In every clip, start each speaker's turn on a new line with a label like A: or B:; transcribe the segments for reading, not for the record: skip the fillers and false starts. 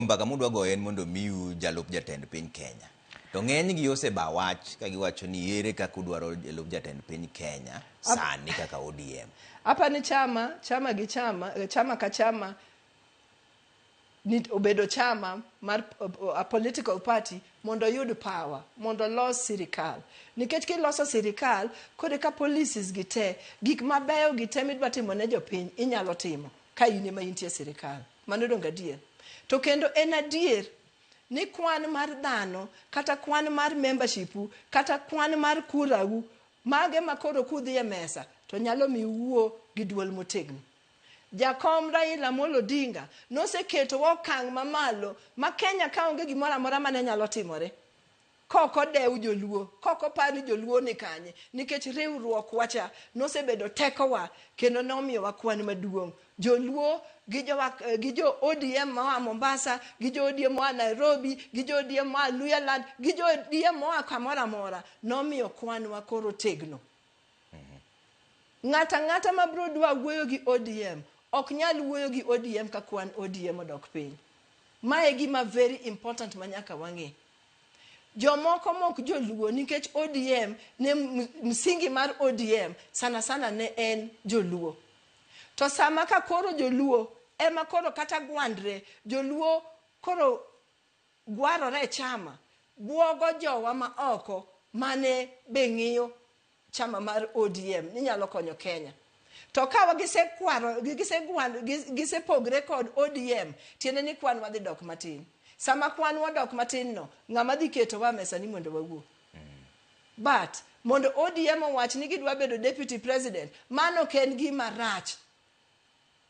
A: Mbaka mudwa goyo en mondo miu jalup jatend piny Kenya. To ng'eny gi oseba wach ka giwacho ni ere kaka udwaro jalup jatend piny Kenya sani kaka ODM.
B: Apani chama gi chama, chama ka chama ni obedo chama mar a political party mondo oyud power, mondo olos sirikal. Nikech kiloso sirikal, koro eka policies gi te, gik mabeyo gi te midwa timo ne jopiny inyalo timo ka in ema intie sirikal. Mano donge adier? To kendo en adier ni kwan mar dhano kata kwan mar membership u kata kwan mar kura u mage ma koro kudhi e mesa to nyalo mi uwuo gi duol motegno. Jakom Raila Amolo Odinga noseketowa okang' mamalo ma Kenya ka onge gimoro amora mane nyalo timore kok odew joluo, kok opar ni joluo ni kanye, nikech riwruok wacha nosebedo tekowa kendo nomiyowa kwan maduong'. Joluo gi jo, gi jo ODM moa Mombasa, gi jo ODM moa Nairobi, gi jo ODM moa Luhyaland, gi jo ODM moa kamoro amora, nomiyo kwanwa koro tegno. Ng'ato ang'ata ma biro dwa wuoyo gi ODM ok nyal wuoyo gi ODM ka kwan ODM odok piny. Ma e gima very important ma nyaka wang'e. Jomoko mok joluo, nikech ODM ne msingi mar ODM sana sana ne en joluo. To sama ka koro joluo ema koro kata gwandre, joluo koro gwarore e chama, buogo jowa ma oko mane be ng'iyo chama mar ODM ni nyalo konyo Kenya. To ka gisekwaro, gisepogre kod ODM, tiende ni kwan wadhi dok matin. Sama kwan wadok matin no, ng'ama dhi ketowa e mesa ni mondo wawuo? But mondo ODM owach ni gidwa bedo deputy president, mano ok en gima rach.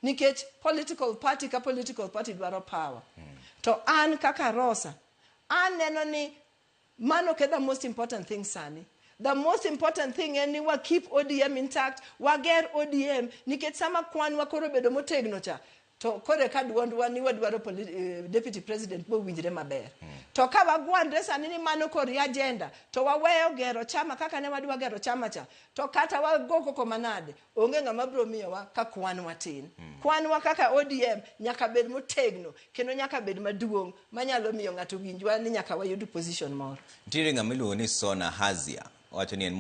B: Nikech political party ka political party dwaro power. To an kaka Rosa, aneno ni mano ok e the most important thing sani. The most important thing en ni wa keep ODM intact, wager ODM, nikech sama kwan wa koro bedo motegno cha, to koro eka duondwa ni wadwaro deputy president mowinjre maber. To ka wagwandre sani ni mano koro agenda, to waweyo gero chama kaka ne wadwa gero chama cha, to kata wago koko manade, onge ng'ama biro miyowa ka kwan watin. Kwan wa kaka ODM nyaka bed motegno kendo nyaka bed maduong' manyalo miyo ng'ato winjwa ni nyaka wayud position moro.
A: Nitiere ng'ama iluongo ni Sona Hazia, owacho ni en